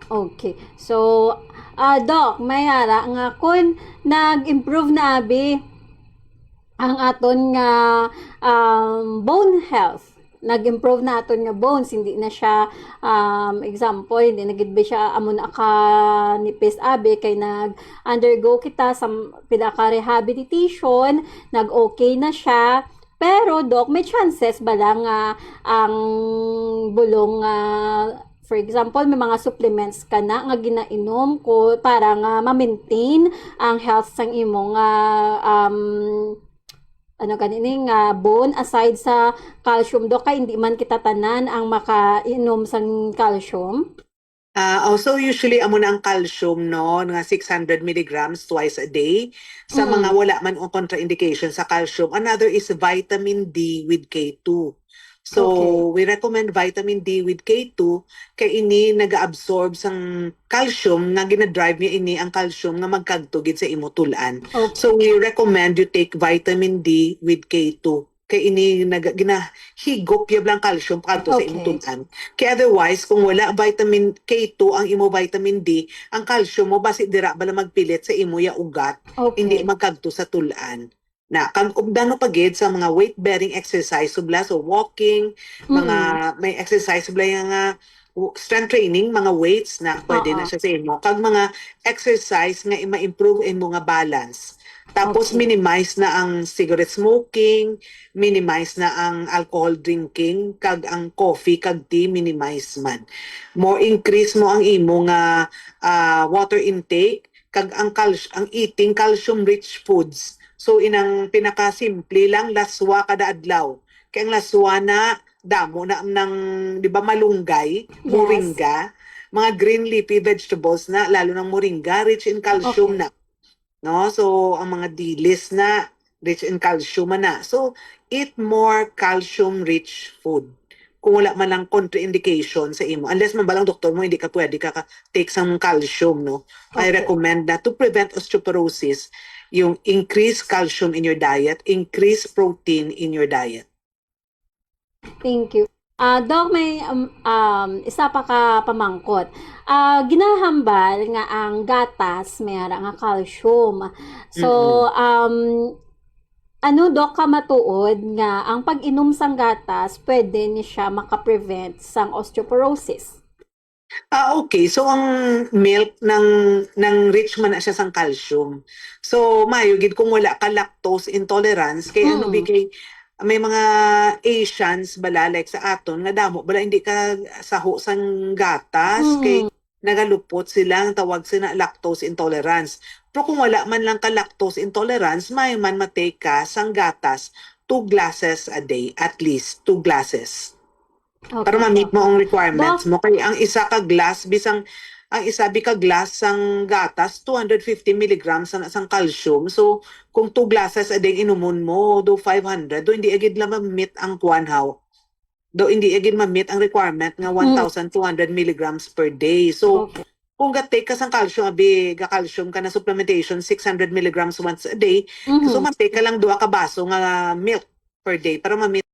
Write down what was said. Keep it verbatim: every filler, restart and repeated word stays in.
Okay. So, ah, Doc, may ara nga kun nag-improve na abi ang aton nga, um, bone health, nag-improve na aton nga bones, hindi na siya, um, example, hindi na gid ba siya amo na ka nipis abi kay nag-undergo kita sa m-, pila ka rehabilitation, nag-okay na siya. Pero, Doc, may chances bala nga ang bulong nga, for example, may mga supplements ka na nga ginainom ko para nga ma-maintain ang health sang imo nga, um, ano kanini nga bone, aside sa calcium, Doc, kay hindi man kita tanan ang makainom sang calcium? Ah, also, usually, amo na ang calcium, no, nga six hundred milligrams twice a day. Sa mga Mm. wala man ang contraindication sa calcium, another is vitamin D with K two. So, Okay. we recommend vitamin D with K two kay ini nag-absorb sang calcium nga ginadrive niya ini ang calcium nga magkagto gid sa imo tul-an. Okay. So, we recommend you take vitamin D with K two. Kay ini nag-, ginahigop yab lang calcium pagkadto sa imo Okay. tul-an. Kay otherwise, kung wala vitamin K two ang imo vitamin D, ang calcium mo basi dira bala magpilit sa imo ya ugat, hindi Okay. magkagto sa tul-an. Na, kag ugdan mo pa gid sa mga weight-bearing exercise, subla, so walking, mga Mm. may exercise, subla, nga, uh, strength training, mga weights na pwede na Oo. siya sa imo. Kag mga exercise nga i-, ma-improve imo nga balance. Tapos Okay. minimize na ang cigarette smoking, minimize na ang alcohol drinking, kag ang coffee kag tea minimize man. More increase mo ang imo nga, ah, water intake, kag ang calci-, ang eating calcium rich foods. So, inang pinakasimple lang, laswa kada adlaw. Kay ang laswa na, damo na nang, di ba, malunggay, Yes. moringa, mga green leafy vegetables na, lalo ng moringa, rich in calcium Okay. na. No? So, ang mga dilis na, rich in calcium man na. So, eat more calcium-rich food. Kung wala man lang contraindication sa imo, unless man balang doktor mo, hindi ka pwede ka, ka take sang calcium, no? I Okay. recommend na to prevent osteoporosis, yung increase calcium in your diet, increase protein in your diet. Thank you. Ah, Doc, may, um, um, isa pa ka pamangkot. Ah, ginahambal nga ang gatas may ara nga calcium. So, Mm-mm. um, ano, Doc, ka matuod nga ang pag-inom sang gatas pwede ni siya maka-prevent sang osteoporosis? Ah, okay. So, ang milk ng, ng rich man na siya sang calcium. So, maayo gid kung wala ka lactose intolerance, kay ano, bi-, Mm. kay may mga Asians bala, like sa aton, nga damo bala hindi ka saho sang gatas, kay Mm. nagalupot sila, ang tawag sila lactose intolerance. Pero kung wala man lang ka lactose intolerance, may man ma-take ka sang gatas, two glasses a day, at least two glasses. Para Okay, ma-meet mo okay. ang requirements Doc, mo. Kay ang isa ka glass, bisang, ang isa bi ka glass sang gatas, two hundred fifty milligrams na sang calcium. So, kung two glasses a day inumon mo, do five hundred, do hindi agid lang ma-meet ang kwan, how? Do hindi agid ma-meet ang requirement nga Mm. one thousand two hundred milligrams per day. So, Okay. kung ga-take ka sang calcium, abi, ga-calcium ka na supplementation, six hundred milligrams once a day, so Mhm. ma-take ka lang duha ka baso nga milk per day para ma-meet